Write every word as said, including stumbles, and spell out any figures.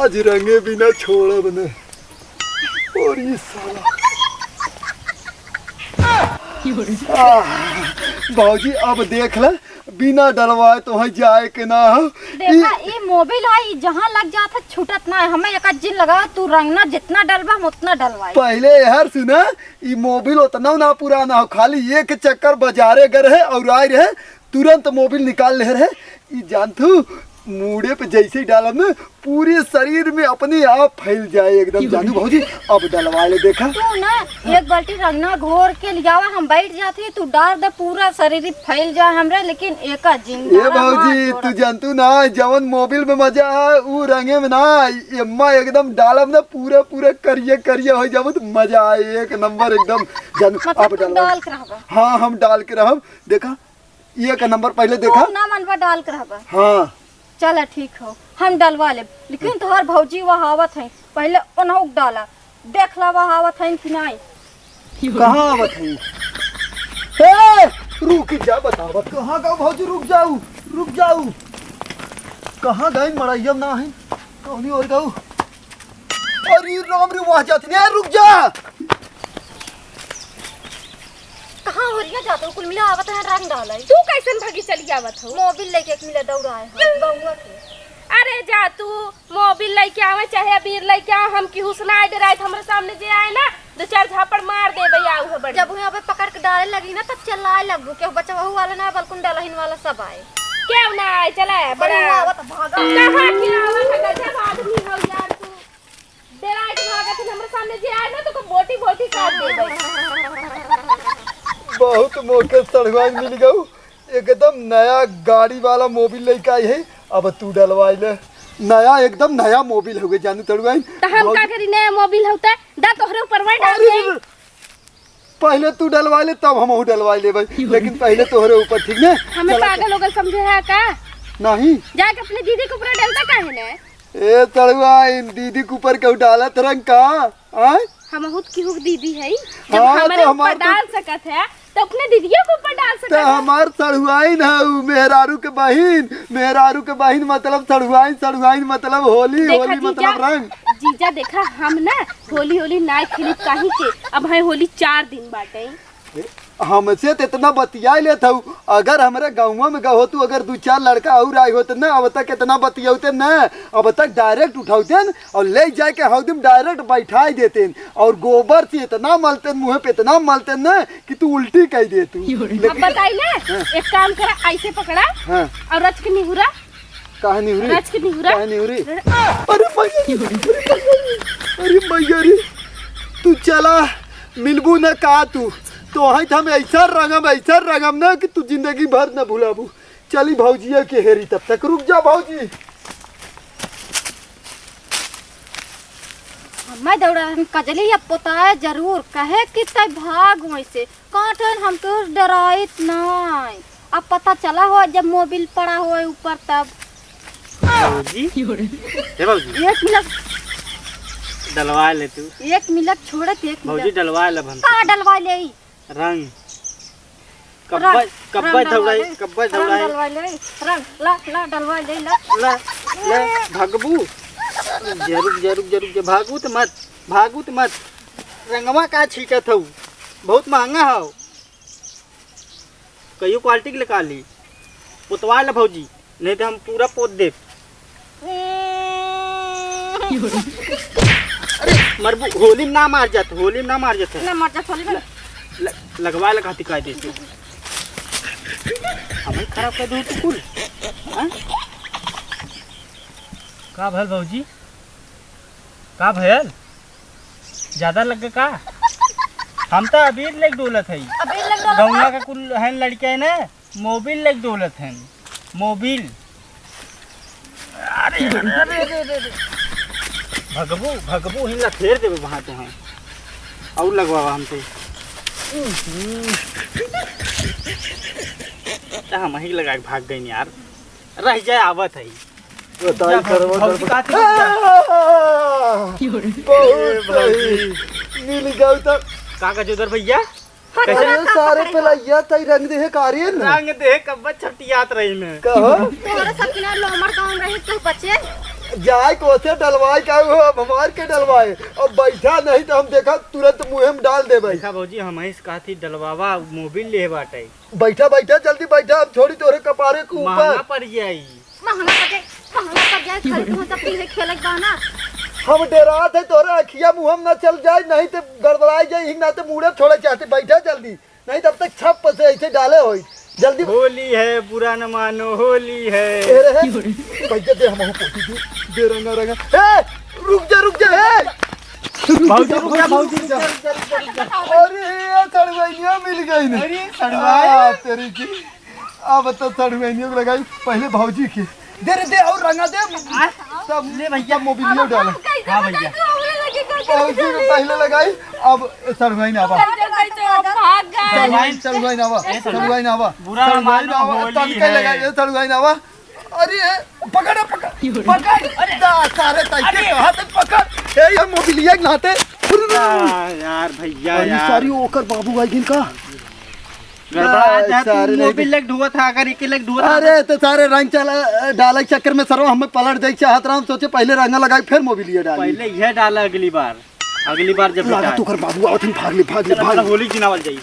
आज रंगे बिना छोड़ब न। और ये साला। आह, भौजी, अब देख ले, बिना डलवाए तोहइ जाए के ना हो। देखा, ई ई मोबिल है, ई जहाँ लग जात है, छूटत ना है। हमें एक जिन लगावा, तू रंगना जितना डलबा, हम उतना डलवाई। पहले यार सुना, ई मोबिल उतना ना पुराना हो, खाली एक चक्कर बाजारे गए रहे और आए रहे, तुरंत मोबिल निकाल ले रहे। ई जानथू, मूड़े पे जैसे ही डालब ना, पूरे शरीर में अपने आप फैल जाए एकदम। जानू भौजी, अब डलवा ले, देखा। तू ना एक बाल्टी रंगना घोर के लियावा, हम बैठ जाती, तू डाल दे, पूरा शरीर ही फैल जाए हमरे, लेकिन एका जिंदा ए भौजी, तू जानतू ना, जवन मोबिल में मजा है, ऊ रंगे में ना। एम्मा एकदम डालब ना, पूरा पूरा करिया करिया हो जाबो, तो मजा आए एक नंबर एकदम। जानू, मतलब अब तू डलवा। डाल के रहबा? हाँ, हम डाल के रहब। देखा, ये का नंबर पहले देखा। तू ना मनबा, डाल के रहबा। हाँ। चला ठीक हो, हम डलवा लेब, लेकिन तोहार भौजी वह आवत है, पहले उन्हों डाला, देख ला वह आवत है कि नहीं। कहाँ आवत है? ए, रुक जा, बतावत कहाँ गऊ भौजी, रुक जाऊ, रुक जाऊ। कहाँ गई मड़ैया ना है, कौनी और गऊ? अरे राम रे, वहाँ जात नहीं, रुक जा। कहाँ हो रही है जात हो? कुल मिला आवत है रंग डाले। तू कैसन भागी चली आवत हो? मोबिल लेके एक मिला दौड़ाए हो गौवा के। अरे जा तू, मोबिल लेके आवे चाहे अबीर लेके आवे, हम केहू से ना डराए, हमरे सामने जे आए ना, दो चार झापड़ मार देबे, आऊ है बड़ी। जब हुआ पे पकड़ के डाले लगी ना, तब चिल्लाए लगबू, केहू बचवहू वाला ना, बल्कुन डलहिन वाला सब आए। केहू ना आए, चला है, बड़ी बड़ा। हुआ आवत भागा। कहाँ के आवत है, गजब आदमी हो यार तू। डराए के भागत है, हमरे सामने जे आए ना, तो को बोटी बोटी काट देबे। बहुत मोके सड़वाइन मिल गऊ। एकदम नया गाड़ी वाला मोबिल लेके आई है, अब तू डलवाई ले। नया, एकदम नया मोबिल हो गए, जानू तड़ुआइन। तो हम बहुत का करी, नया मोबिल होता, दा तोहरे ऊपर वही डाल अरे, दे। अरे, पहले तू डलवा ले, तब हमहू डलवा लेबै, लेकिन पहले तोहरे ऊपर, ठीक ने? हमें चला, पागल उगल समझे है का? नहीं। जाके अपने दीदी के ऊपर डलता काहे ने? ए तड़ुआइन, दीदी के ऊपर केहू डालत रंग का? आय? हमहू त केहू के दीदी है। जब हाँ, हमरे तो ऊपर हमार तो डाल सकत है, तो अपने दीदियों के ऊपर डाल सकत तो है। हमार सड़ुआइन है, उ मेहरारू के बहिन, मेहरारू के बहिन मतलब सड़ुआइन, सड़ुआइन मतलब होली, देखा होली जीजा, मतलब रंग। जीजा देखा, हम ना होली, होली ना खेली काहे के, अब है होली चार दिन बाटे। हमसे त इतना बतिया लेत हऊ, अगर हमरे गाँव में गहो तू, अगर दू चार लड़का और आए होते न, अब तक इतना बतियौते न, अब तक direct उठौते न और ले जाके हौदी में direct बैठाई देते न और गोबर से इतना मलते न, मुँह पे इतना मलते न कि तू उल्टी कह दे तू। अब लेकिन बताई ना, हाँ। एक काम करा, ऐसे पकड़ा हाँ। और रच के निहुरा। काहे निहुरी? रच के निहुरा। काहे निहुरी? अरे मैया रे, अरे मैया रे, अरे मैया रे, तू चला मिलबू न का तू? तोहई त हम ऐसा रंगम, ऐसा रंगम न कि तू जिंदगी भर न भुलाबू। चली भौजिया के हेरी, तब तक रुक जा भौजी। हम्मे दौड़ा हम कजली अब पोताए जरूर, कहे कि तै भाग वहीं से। काटन हम तो डराइत नाय। अब पता चला हो जब मोबिल पड़ा हो ऊपर तब। बाबूजी। हे बाबूजी। एक मिनट। डलवा ले तू। एक मिनट छोड़त, एक बाबूजी, मिनट। डलवा ले हम। का डलवा ले? रंग। कब्बे, रंग, कब्बे रंग डलवा धौड़ाई, ले। कब्बे रंग धौड़ाई। डलवा ले। रंग, ला, ला, डलवा ले, ला। ला, ला, भागबू। जरूर, जरूर, जरूर, जरूर, भागू त मत, भागू त मत। रंगवा का छींटत हऊ? बहुत महंगा हौ। कहियो quality के निकाल ली। पोतवा ले भौजी, नहीं तो हम पूरा पोत देब। अरे, मरबू, होली में ना मार जात, होली में ना मार जात है। ना मार जात होली में। ल-, ल-, लगवा लगा दिखाई देते। हमें खराब कर दो तू कुल। हाँ? का भल भौजी? का भयल? ज्यादा लग गए का? हम तो अबीर लेके डोलत हई। अबीर लेके डोलत गौवा हई? के कुल हैं लड़के हैं ना, मोबिल लेके डोलत हैं। मोबिल। अरे, अरे, अरे, अरे, अरे। भगबू, भगबू, हिला फेर देबे वहाँ तो हैं। और लगवावा हमसे। हम्म। तो हम ही लगा के भाग गए यार। रह जाए, आवत है। बताई जा, करवा भौजी कर। का थी? आ! बहुत ए, भौजी। सही। मिल गऊ तो। का का जोदर भैया? अरे कैसे? सारे पे लइया तई रंग दे है कारियन। रंग दे कब्बत छटियात रही ने। कहो? तोहरे सब किनारे लोमड़ गाँव रही, तू बचे। जाए के ओसे डलवाए का हो, अब हमार के डलवाए। अब बैठा, नहीं तो हम देखा तुरंत मुँहे में डाल देबे। देखा भौजी, हम ही से कहती डलवावा, मोबिल ले बाटे। बैठा, बैठा, जल्दी बैठा, हम छोड़ी तोरे कपारे के ऊपर। महंगा पड़ जाई। महंगा पड़ जाए, महंगा पड़ जाए, खाली तुम सब पीछे खेलक बा ना। हम डेरात है तोरे अखिया मुँह में न चल जाए, नहीं तो गड़बड़ाई जाए, ही ना तो मूड़े छोड़े चाहते। बैठा जल्दी, नहीं तब तक छप से ऐसे डाले होई। जल्दी। होली है, बुरा न मानो, होली है। ए रे, भैया दे, हम पोती दे, दे रंगा रंगा। ए, रुक जा, रुक जा, ए। भौजी, रुक जा, भौजी, रुक जा, रुक जा, रुक जा, रुक जा। अरे, ये सड़ुआइनिया मिल गई ना। अरे, सड़ुआइन। आ, तेरी की। अब तो सड़ुआइनियों को लगाई, पहले भौजी के। दे रे, दे, और रंगा दे। आ, सब, ले भैया। सब मोबिलियो डाल। हाँ भैया। भौजी को पहले लगाई, अब सड़ुआइन आवा। भाग गए। सड़ुआइन, सड़ुआइन आवा, ए, सड़ुआइन। सड़ुआइन आवा। बुरा सड़ुआइन मानो, आवा, होली तनके है। लगाई, ए, सड़ुआइन आवा। अरे, पकड़, पकड़, पकड़। अरे। दा, सारे तैके अरे। कहा तक पकड़। ए, ये मोबिलिया के नाते। आ, यार भैया, अरे, यार। सारी ओकर बाबू आई दिन का। गड़बड़ा आ, जात, सारे नहीं मोबिल लग ढुआ था, अगर एक लग ढुआ था। अरे, तो सारे रंग चला, डाले चक्कर में सरवा हमें पलट जाए चाहत रहा। हम सोचे पहले रंगा लगाई, फिर मोबिलिया डाली। पहले यह डाला अगली बार, अगली बार जब लगा भेटाए। तो ओकर बाबू आवत हैं, भाग ले, भाग ले, चला, भाग चला, ले। होली जिनावल जाई।